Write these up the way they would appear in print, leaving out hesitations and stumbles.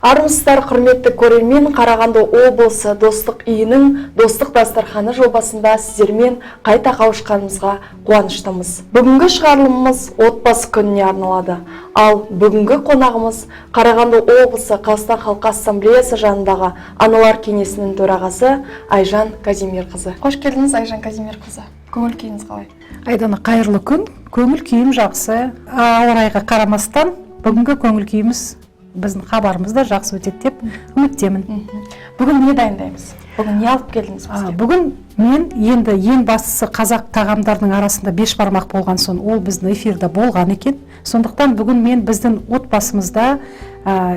Армысыздар, құрметті көрермен! Қарағанды облысы Достық үйінің «Достық дастарханы» жобасында сіздермен қайта қауышқанымызға қуаныштымыз. Бүгінгі шығарылымымыз отбасы күніне арналады. Ал бүгінгі қонағымыз — Қарағанды облысы Қазақстан халқы Ассамблеясы жанындағы аналар кеңесінің төрағасы Айжан Казимирқызы. Қош келдіңіз, Айжан Казимирқызы! Көңіл күйіңіз қалай? Айдана, қайырлы күн! Көңіл күйім жақсы. Ауа райға қарамастан, бүгінгі көңіл күйіміз, біздің хабарымыз да жақсы өтеді деп үміттемін. Бүгін не дайындаймыз? Бүгін не алып келдіңіз бізге? Бүгін мен енді ең бастысы, қазақ тағамдарының арасында бешбармақ болған соң, ол біздің эфирде болған екен. Сондықтан бүгін мен біздің отбасымызда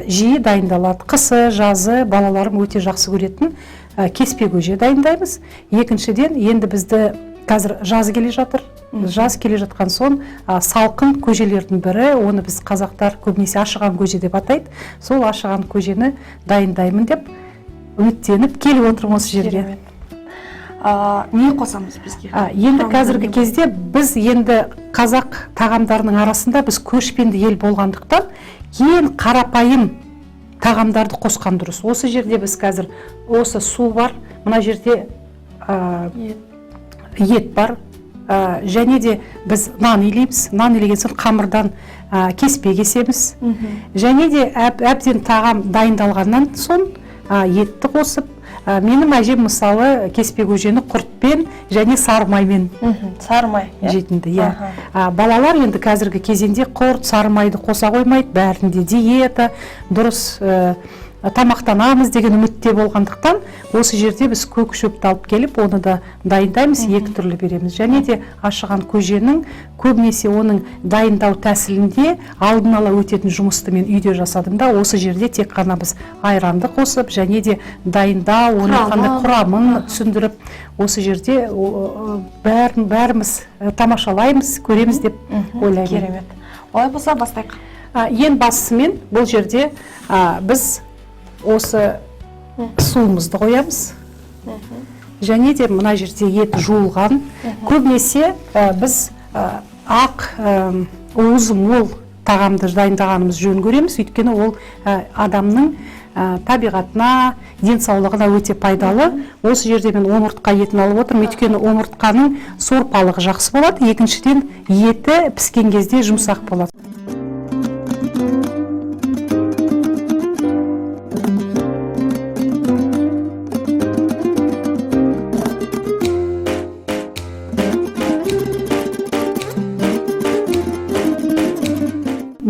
жиі дайындалады, қысы жазы балаларым өте жақсы көретін кеспе көже дайындаймыз. Екіншіден, енді бізді қазір жаз келе жатыр. Жаз келе жатқан соң, салқын көжелердің бірі, оны біз, қазақтар, көбінесе ашыған көже деп атайды. Сол ашыған көжені дайындаймын деп үміттеніп келіп отырмын осы жерге. Керемет. Не қосамыз бізге? Енді Құрамында қазіргі не? кезде біз енді қазақ тағамдарының арасында, біз көшпенді ел болғандықтан, ең қарапайым тағамдарды қосқан дұрыс. Осы жерде біз қазір осы су бар, мына жерде Ет. ет бар, және де біз нан илейміз. Нан илеген соң, қамырдан кеспе кесеміз. Және де әбден тағам дайындалғаннан соң, етті қосып, менің әжем, мысалы, кеспе көжені құртпен және сары маймен Сары май, иә? жейтінді, иә. Аха. Балалар енді қазіргі кезеңде құрт, сары майды қоса қоймайды, бәрінде диета, дұрыс тамақтанамыз деген үмітте болғандықтан, осы жерде біз көк шөпті алып келіп, оны да дайындаймыз, екі түрлі береміз. Және де ашыған көженің көбінесе оның дайындау тәсілінде алдын ала өтетін жұмысты мен үйде жасадым да, осы жерде тек қана біз айранды қосып және де дайындау оны Құрамын. қандай құрамын түсіндіріп, осы жерде бәрін бәріміз тамашалаймыз, көреміз деп ойлаймын. Керемет. Олай болса, бастайық. Ең бастысымен бұл жерде біз осы суымызды қоямыз және де мына жерде ет жуылған. Көбінесе біз ақ, уызы мол тағамды дайындағанымыз жөн көреміз, өйткені ол адамның табиғатына, денсаулығына өте пайдалы. Осы жерде мен омыртқа етін алып отырмын, өйткені омыртқаның сорпалығы жақсы болады, екіншіден, еті піскен кезде жұмсақ болады.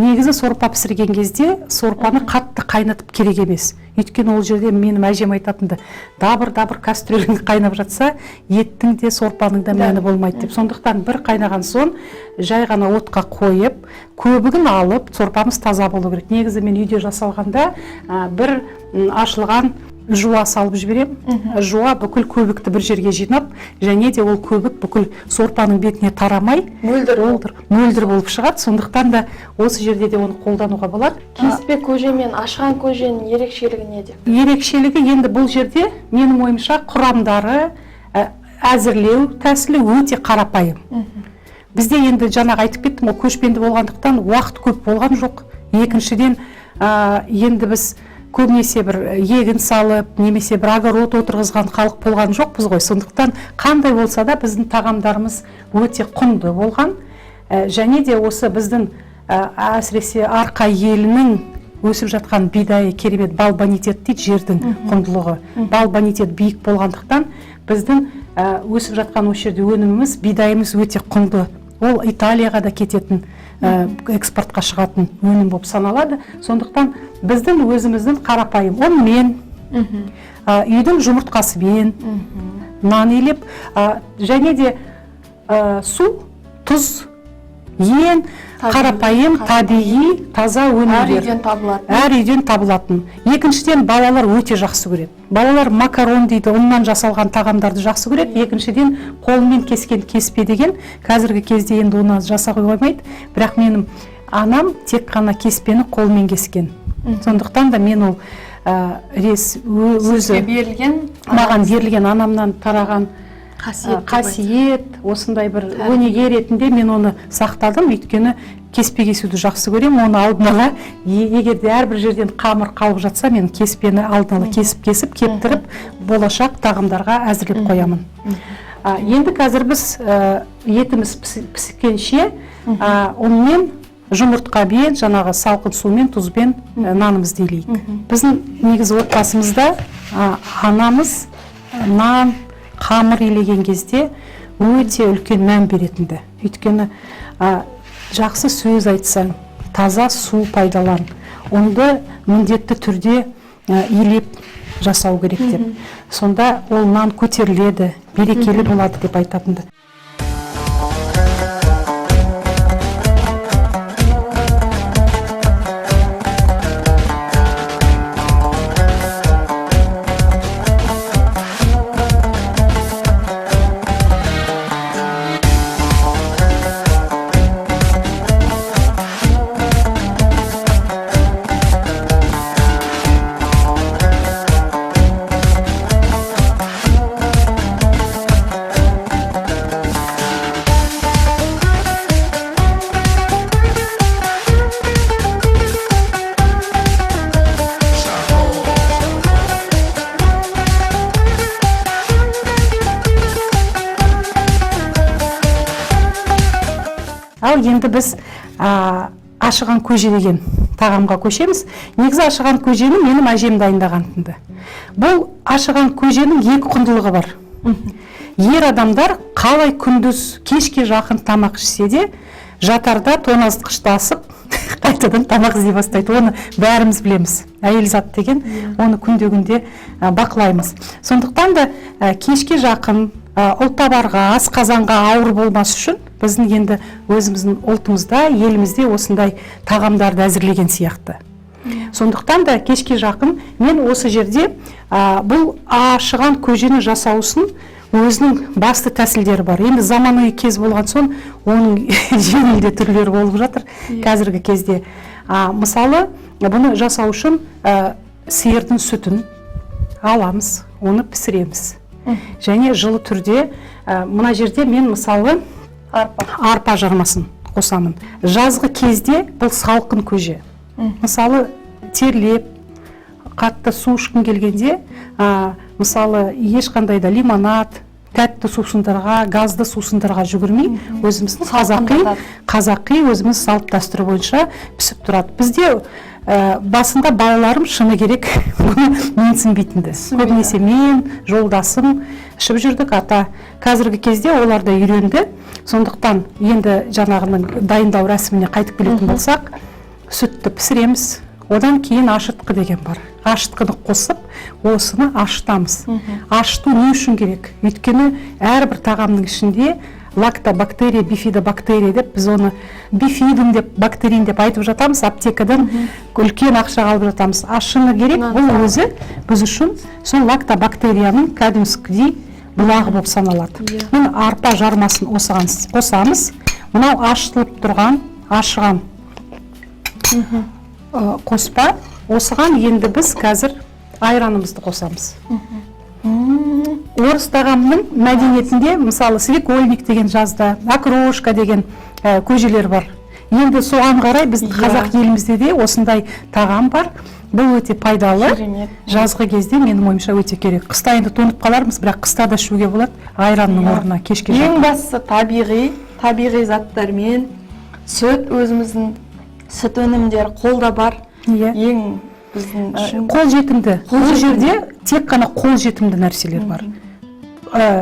Негізі сорпа пісірген кезде сорпаны қатты қайнатып керек емес, өйткені ол жерде, менің әжем айтатынды, дабыр дабыр кастрюлің қайнап жатса, еттің де, сорпаның да мәні болмайды деп. Сондықтан бір қайнаған соң, жай ғана отқа қойып, көбігін алып, сорпамыз таза болу керек. Негізі мен үйде жасалғанда бір ашылған жуа салып жіберемін. Жуа бүкіл көбікті бір жерге жинап, және де ол көбік бүкіл сорпаның бетіне тарамай, Мөлдір. Мөлдір болып шығады. Сондықтан да осы жерде де оны қолдануға болады. Кеспе көже мен ашыған көженің ерекшелігі неде? Ерекшелігі енді бұл жерде, менің ойымша, құрамдары, әзірлеу тәсілі өте қарапайым. Бізде енді жаңағы айтып кеттім ғой, көшпенді болғандықтан, уақыт көп болған жоқ. Екіншіден, енді біз көбінесе бір егін салып немесе бір огород отырғызған халық болған жоқпыз ғой. Сондықтан қандай болса да, біздің тағамдарымыз өте құнды болған. Және де осы біздің әсіресе Арқа елінің өсіп жатқан бидайы керемет, балл бонитет дейді, жердің құндылығы, балл бонитет биік болғандықтан, біздің өсіп жатқан осы жерде өніміміз, бидайымыз өте құнды. Ол Италияға да кететін, экспортқа шығатын өнім болып саналады. Сондықтан біздің өзіміздің қарапайым ұнмен, үйдің жұмыртқасымен нан илеп, және де су, тұз, ең қарапайым, табиғи, таза Әр өнімдер. үйден табылатын. Әр үйден табылатын. Екіншіден, балалар өте жақсы көреді. Балалар макарон дейді, ұннан жасалған тағамдарды жақсы көреді. Екіншіден, қолмен кескен кеспе деген, қазіргі кезде енді оны жасай қоймайды, бірақ менің анам тек қана кеспені қолмен кескен. Сондықтан да мен ол өзі Сізге берілген. маған берілген, анамнан тараған қасиет деп. Қасиет, осындай бір өнеге ретінде мен оны сақтадым, өйткені Кеспе кесуді жақсы көремін. Оны алдын ала, егер де әрбір жерден қамыр қалып жатса, мен кеспені алдын ала кесіп-кесіп, кептіріп, болашақ тағамдарға әзірлеп қоямын. Енді қазір біз етіміз піскенше ұнмен, жұмыртқамен, жаңағы салқын сумен, тұзбен нанымызды илейік. Біздің негізі отбасымызда анамыз нан, қамыр илеген кезде өте үлкен мән беретінді. Өйткені жақсы сөз айтсаң, таза су пайдалан, ұнды міндетті түрде илеп жасау керек деп. Сонда ол нан көтеріледі, берекелі болады деп айтатынды. Ал енді біз ашыған көже деген тағамға көшеміз. Негізі ашыған көжені менің әжем дайындаған-тынды. Бұл ашыған көженің екі құндылығы бар. Ер адамдар қалай күндіз кешке жақын тамақ ішсе де, жатарда тоңазытқышты асып, қайтадан тамақ іздей бастайды. Оны бәріміз білеміз. Әйел зат деген оны күнде-күнде бақылаймыз. Сондықтан да кешке жақын ұлтабарға, асқазанға ауыр болмас үшін біздің енді өзіміздің ұлтымызда, елімізде осындай тағамдарды әзірлеген сияқты. Сондықтан да кешке жақын мен осы жерде бұл ашыған көжені жасау үшін өзінің басты тәсілдері бар. Енді заманауи кез болған соң оның жеңіл де түрлері болып жатыр қазіргі кезде. Мысалы, бұны жасау үшін сиырдың сүтін аламыз, оны пісіреміз. Және жылы түрде, мына жерде мен мысалы арпа жармасын қосамын. Жазғы кезде бұл салқын көже. Мысалы, терлеп, қатты су ішкің келгенде, мысалы, ешқандай да лимонад, тәтті сусындарға, газды сусындарға жүгірмей, өзіміздің Салқындатады. қазақи өзіміз салт дәстүр бойынша пісіп тұрады. Бізде басында балаларым шыны керек бұны менсінбейтінді. Түсінбейді. Көбінесе мен, жолдасым ішіп жүрдік, ата. Қазіргі кезде олар да үйренді. Сондықтан енді жаңағының дайындау рәсіміне қайтып келетін болсақ, сүтті пісіреміз. Одан кейін ашытқы деген бар. Ашытқыны қосып, осыны ашытамыз. Ашыту не үшін керек? Өйткені әрбір тағамның ішінде лактобактерия, бифидобактерия деп біз оны бифидум деп, бактерин деп айтып жатамыз, аптекадан үлкен ақшаға алып жатамыз. Ашыны керек, бұл өзі біз үшін сол лактобактерияның кәдімгідей бұлағы болып саналады. Міне, арпа жармасын осыған қосамыз. Мынау ашытылып тұрған, ашыған қоспа. Осыған енді біз қазір айранымызды қосамыз. Орыс тағамының мәдениетінде, мысалы, свекольник деген жазда, окрошка деген көжелер бар. Енді соған қарай біздің қазақ елімізде де осындай тағам бар. Бұл өте пайдалы. Керемет. Жазғы кезде менің ойымша өте керек. Қыста енді тоңып қалармыз, бірақ қыста да ішуге болады айранның орнына кешке Ең жақын. бастысы табиғи заттармен сүт, өзіміздің сүт өнімдері қолда бар. Ең біздің үшін Қолжетімді. Қолжетімді. Бұл жерде тек қана қолжетімді нәрселер бар.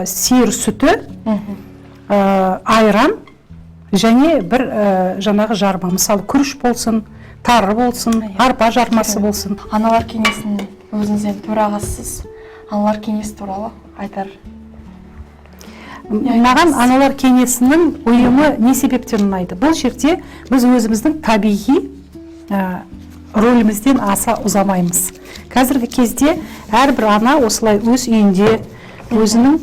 Сиыр сүті, айран және бір жаңағы жарма. Мысалы, күріш болсын, тары болсын, арпа жармасы болсын. Аналар кеңесінің өзіңіз енді төрағасысыз. Аналар кеңесі туралы айтар. Не Маған айтасыз? аналар кеңесінің ұйымы не себептен ұнайды? Бұл жерде біз өзіміздің табиғи рөлімізден аса ұзамаймыз. Қазіргі кезде әрбір ана осылай өз үйінде өзінің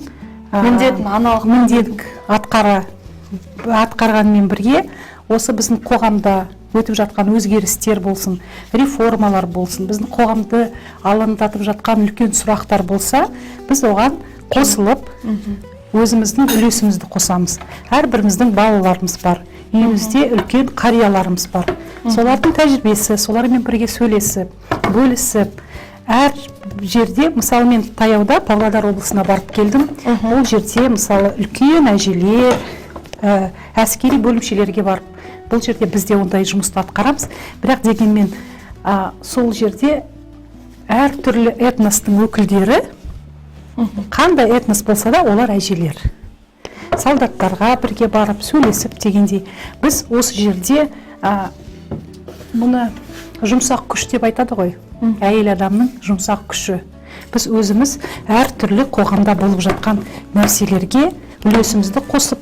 Міндетін, аналық міндетін атқарғанмен бірге осы біздің қоғамда өтіп жатқан өзгерістер болсын, реформалар болсын, біздің қоғамды алаңдатып жатқан үлкен сұрақтар болса, біз оған қосылып, өзіміздің үлесімізді қосамыз. Әрбіріміздің балаларымыз бар. Үйімізде үлкен қарияларымыз бар, солардың тәжірибесі, солармен бірге сөйлесіп, бөлісіп, әр жерде, мысалы, мен таяуда Павлодар облысына барып келдім. Ол жерде, мысалы, үлкен әжелер, әскери бөлімшелерге барып, бұл жерде біз де ондай жұмысты атқарамыз, бірақ дегенмен сол жерде әртүрлі этностың өкілдері, қандай этнос болса да, олар әжелер, солдаттарға бірге барып сөйлесіп дегендей. Біз осы жерде мұны жұмсақ күш деп айтады ғой, әйел адамның жұмсақ күші. Біз өзіміз әртүрлі қоғамда болып жатқан нәрселерге үлесімізді қосып,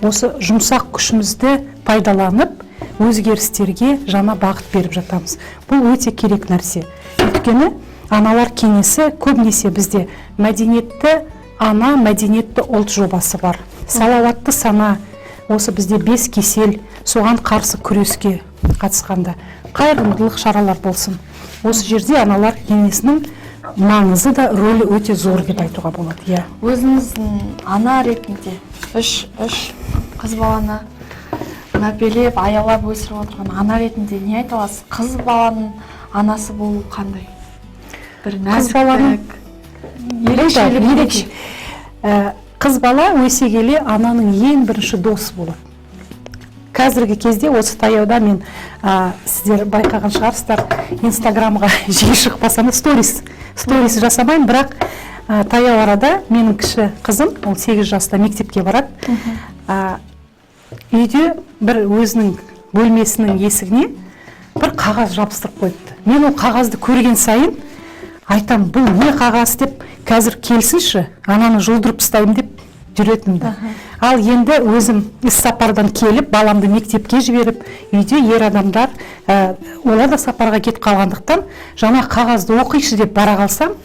осы жұмсақ күшімізді пайдаланып, өзгерістерге жаңа бағыт беріп жатамыз. Бұл өте керек нәрсе, өйткені аналар кеңесі көбінесе бізде «Мәдениетті ана, мәдениетті ұлт» жобасы бар, «Салауатты сана», осы бізде бес кесел, соған қарсы күреске қатысқанда қайырымдылық шаралар болсын, осы жерде аналар кеңесінің маңызы да, рөлі өте зор деп айтуға болады, иә. Өзіңіздің ана ретінде үш қыз баланы мәпелеп, аялап өсіріп отырған ана ретінде не айта аласыз? Қыз баланың анасы болу қандай бір Қыз баланың- нәзіктік, ерекшелік? Ерекше. Қыз бала өсе келе ананың ең бірінші досы болады. Қазіргі кезде, осы таяуда мен, сіздер байқаған шығарсыздар, Инстаграмға жиі шықпасам да, сторис жасамаймын, бірақ таяу арада менің кіші қызым, ол 8 жаста, мектепке барады, үйде бір өзінің бөлмесінің есігіне бір қағаз жабыстырып қойыпты. Мен ол қағазды көрген сайын айтам: «Бұл не қағаз?» – деп, «Қазір келсінші, ананы жұлдырып тастаймын» деп жүретінмін. Ал енді өзім іс сапардан келіп, баламды мектепке жіберіп, үйде ер адамдар, олар да сапарға кетіп қалғандықтан, жаңа қағазды оқиыншы деп бара қалсам,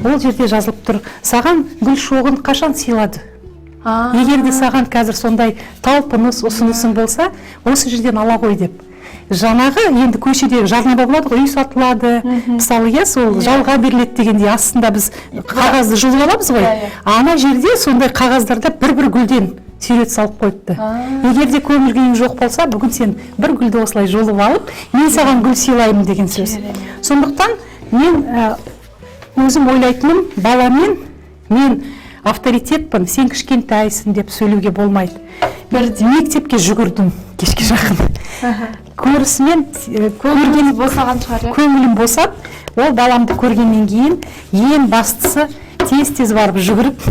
ол жерде жазылып тұр: «Саған гүл шоғын қашан сыйлады? Егер де саған қазір сондай талпыныс, ұсынысың болса, осы жерден ала ғой», – деп. Жаңағы енді көшеде жарнама болады ғой, үй сатылады, мысалы, иә, сол жалға беріледі дегендей, астында біз қағазды жұлып аламыз ғой. Иә, иә. Ана жерде сондай қағаздарда бір бір гүлден сурет салып қойыпты. «Егер де көңіл күйің жоқ болса, бүгін сен бір гүлді осылай жұлып алып, мен саған гүл сыйлаймын» деген сөз. Керемет. Сондықтан мен өзім ойлайтыным, баламен «мен авторитетпін, сен кішкентайсың» деп сөйлеуге болмайды. Бір мектепке жүгірдім кешке жақын, көрісімен көрген Босаған шығар, иә? Көңілім босап, ол баламды көргеннен кейін, ең бастысы, тез тез барып жүгіріп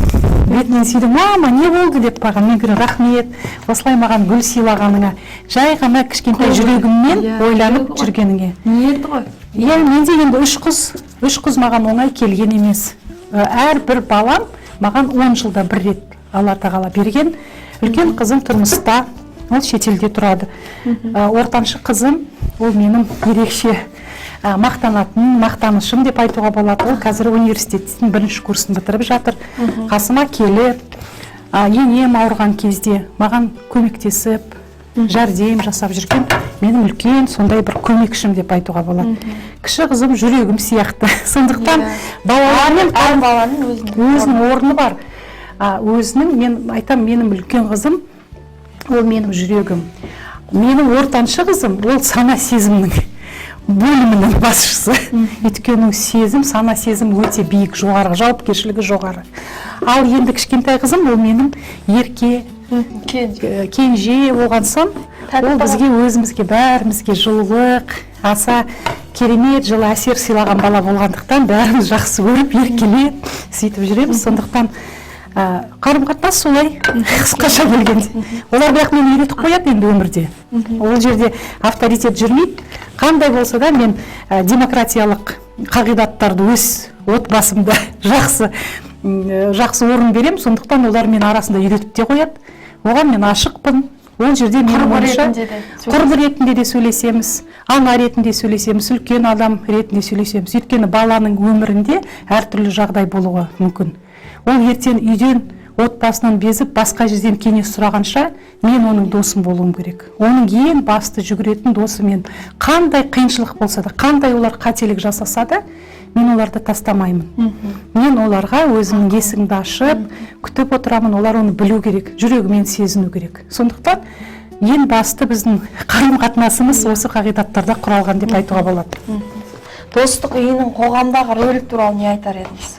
бетінен сүйдім. «Мама, не болды?» – деп маған. Мен говорю: «Рахмет, осылай маған гүл сыйлағаныңа, жай ғана кішкентай жүрегіммен ойланып жүрегі ғой. жүргеніңе». Ниеті ғой. Иә, менде енді үш қыз, үш қыз маған оңай келген емес. Әрбір балам маған 10 жылда бір рет Алла тағала берген. Үлкен қызым тұрмыста, ол шетелде тұрады. Ортаншы қызым, ол менің ерекше мақтанатын мақтанышым деп айтуға болады. Ол қазір университеттің бірінші курсын бітіріп жатыр. Қасыма келіп, енем ауырған кезде маған көмектесіп, жәрдем жасап жүрген менің үлкен сондай бір көмекшім деп айтуға болады. Кіші қызым жүрегім сияқты, сондықтан балалармен Әр баланың өзінің өзінің орны бар. Өзінің, мен айтам, менің үлкен қызым ол менің жүрегім, менің ортаншы қызым ол сана сезімнің бөлімінің басшысы, өйткені сезім, сана сезім өте биік, жоғары, жауапкершілігі жоғары. Ал енді кішкентай қызым ол менің ерке Кенже. Кенже болған соң, Тәтті ол бала. бізге, өзімізге, бәрімізге жылылық, аса керемет жылы әсер сыйлаған бала болғандықтан, бәріміз жақсы көріп, еркелеп сөйтіп жүреміз. Сондықтан қарым қатынас солай, қысқаша келгенде. Олар бірақ мені үйретіп қояды енді өмірде. Ол жерде авторитет жүрмейді. Қандай болса да, мен демократиялық қағидаттарды өз отбасымда жақсы орын беремін. Сондықтан олар мені арасында үйретіп те қояды, оған мен ашықпын. Ол жерде менің Құрбы ойымша ретінде де құрбы ретінде де сөйлесеміз, ана ретінде сөйлесеміз, үлкен адам ретінде сөйлесеміз. Өйткені баланың өмірінде әртүрлі жағдай болуы мүмкін. Ол ертең үйден, отбасынан безіп, басқа жерден кеңес сұрағанша, мен оның досым болуым керек. Оның ең басты жүгіретін досы мен. Қандай қиыншылық болса да, қандай олар қателік жасаса да, мен оларды тастамаймын. Мен оларға өзімнің есігімді ашып күтіп отырамын. Олар оны білу керек, жүрегімен сезіну керек. Сондықтан Ең басты біздің қарым қатынасымыз осы қағидаттарда құралған деп айтуға болады. Достық үйінің қоғамдағы рөлі туралы не айтар едіңіз?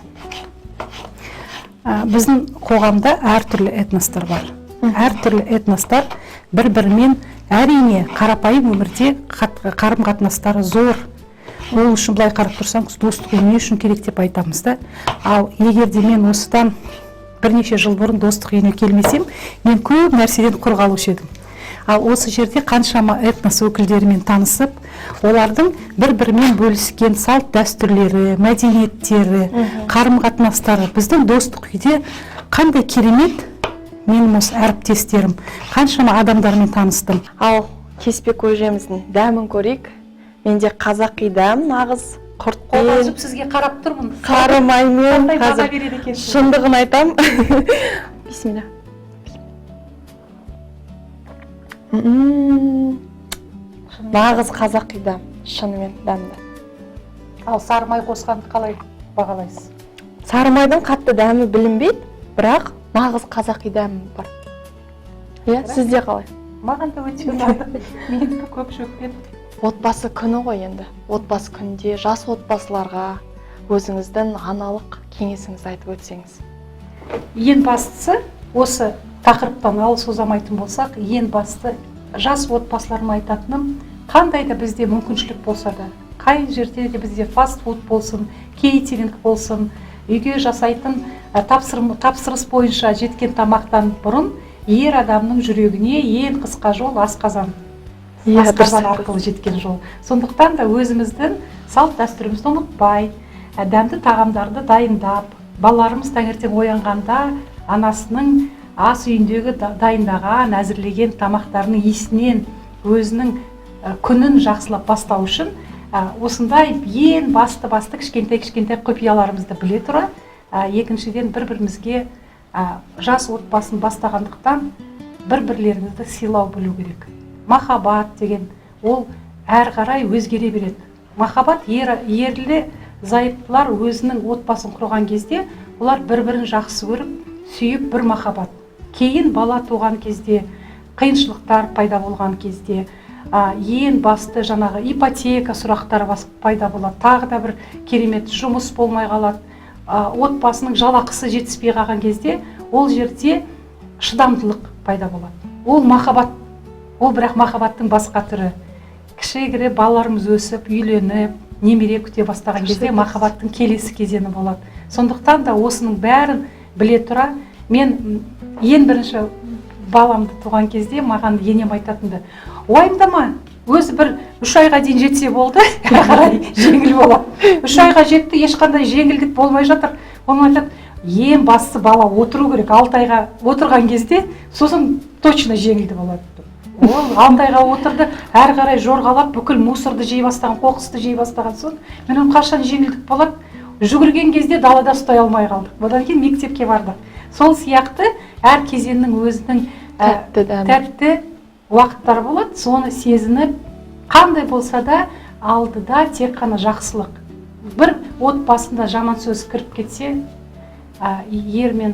Біздің қоғамда әртүрлі этностар бар. Әртүрлі этностар бір бірімен, әрине, қарапайым өмірде қарым қатынастары зор. Ол үшін былай қарап тұрсаңыз, достық үй не үшін керек деп айтамыз да. Ал егер де мен осыдан бірнеше жыл бұрын достық үйіне келмесем, мен көп нәрседен құр қалушы едім. Ал осы жерде қаншама этнос өкілдерімен танысып, олардың бір бірімен бөліскен салт дәстүрлері, мәдениеттері, қарым қатынастары, біздің достық үйде қандай керемет менің осы әріптестерім, қаншама адамдармен таныстым. Ал кеспе көжеміздің дәмін көрейік. Менде қазақи дәм, нағыз құртпен, сізге қарап тұрмын. Сары маймен. Қандай баға Қазір береді екенсіз? шындығын айтам. Бисмилля. Нағыз қазақи дәм, шынымен дәмді. Ал сары май қосқанды қалай бағалайсыз? Сары майдың қатты дәмі білінбейді, бірақ нағыз қазақи дәмі бар, иә. Сізде қалай? Маған да өте ұнады, менікі көк шөппен. Отбасы күні ғой енді. Отбасы күнінде жас отбасыларға өзіңіздің аналық кеңесіңізді айтып өтсеңіз. Ең бастысы, осы тақырыптан алыс ұзамайтын болсақ, ең басты жас отбасыларыма айтатыным: қандай да бізде мүмкіншілік болса да, қай жерде де бізде фастфуд болсын, кейтеринг болсын, үйге жасайтын тапсырыс бойынша жеткен тамақтан бұрын ер адамның жүрегіне ең қысқа жол асқазан, асқазан арқылы жеткен жол. Сондықтан да өзіміздің салт дәстүрімізді ұмытпай, дәмді тағамдарды дайындап, балаларымыз таңертең оянғанда анасының ас үйіндегі дайындаған, әзірлеген тамақтарының иісінен өзінің күнін жақсылап бастау үшін, осындай ең басты кішкентай кішкентай құпияларымызды біле тұра, екіншіден, бір бірімізге, жас отбасын бастағандықтан, бір бірлеріңізді сыйлау білу керек. Махаббат деген ол әрі қарай өзгере береді. Махаббат, ерлі зайыптылар өзінің отбасын құрған кезде олар бір бірін жақсы көріп, сүйіп, бір махаббат. Кейін бала туған кезде, қиыншылықтар пайда болған кезде, ең басты жаңағы ипотека сұрақтары пайда болады, тағы да бір керемет жұмыс болмай қалады, отбасының жалақысы жетіспей қалған кезде ол жерде шыдамдылық пайда болады. Ол махаббат, ол бірақ махаббаттың басқа түрі. Кішігірім балаларымыз өсіп, үйленіп, немере күте бастаған кезде махаббаттың келесі кезеңі болады. Сондықтан да осының бәрін біле тұра, мен ең бірінші баламды туған кезде маған енем айтатынды: «Уайымдама, өзі бір 3 айға дейін жетсе болды, әрі қарай жеңіл болады». 3 айға жетті, ешқандай жеңілдік болмай жатыр. Оны айтады: «Ең бастысы бала отыру керек, 6 айға отырған кезде сосын точно жеңілді болады» деп. Ол 6 айға отырды, әрі қарай жорғалап, бүкіл мусорды жей бастаған, қоқысты жей бастаған соң, мен оны қашан жеңілдік болады? Жүгірген кезде далада ұстай алмай қалдық. Одан кейін мектепке бардық. Сол сияқты әр кезеңнің өзінің тәтті дәмі, тәтті уақыттар болады. Соны сезініп, қандай болса да алдыда тек қана жақсылық. Бір отбасында жаман сөз кіріп кетсе, ер мен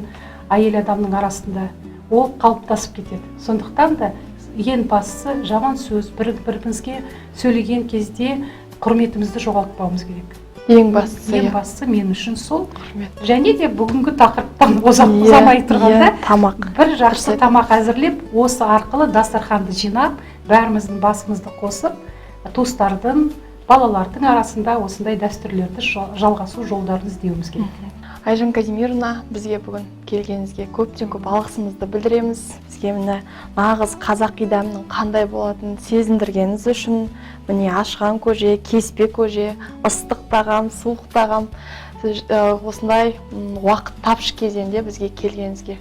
әйел адамның арасында, ол қалыптасып кетеді. Сондықтан да ең бастысы, жаман сөз, бір бірімізге сөйлеген кезде құрметімізді жоғалтпауымыз керек. Ең бастысы, Ең бастысы мен үшін сол. Құрмет. Және де бүгінгі тақырыптан ұзамай тұрғанда, Тамақ. бір жақсы Дұрыс. тамақ әзірлеп, осы арқылы дастарханды жинап, бәріміздің басымызды қосып, туыстардың, балалардың арасында осындай дәстүрлерді жалғасу жолдарын іздеуіміз керек. Айжан Казимировна, бізге бүгін келгеніңізге көптен көп алғысымызды білдіреміз. Бізге, міне, нағыз қазақи дәмнің қандай болатынын сезіндіргеніңіз үшін. Міне, ашқан көже, кеспе көже, ыстық тағам, суық тағам. Сіз, осындай уақыт тапшы кезеңде бізге келгеніңізге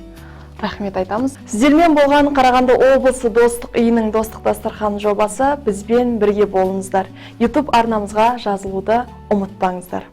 рахмет айтамыз. Сіздермен болған Қарағанды облысы Достық үйінің «Достық дастарханы» жобасы. Бізбен бірге болыңыздар. YouTube арнамызға жазылуды ұмытпаңыздар.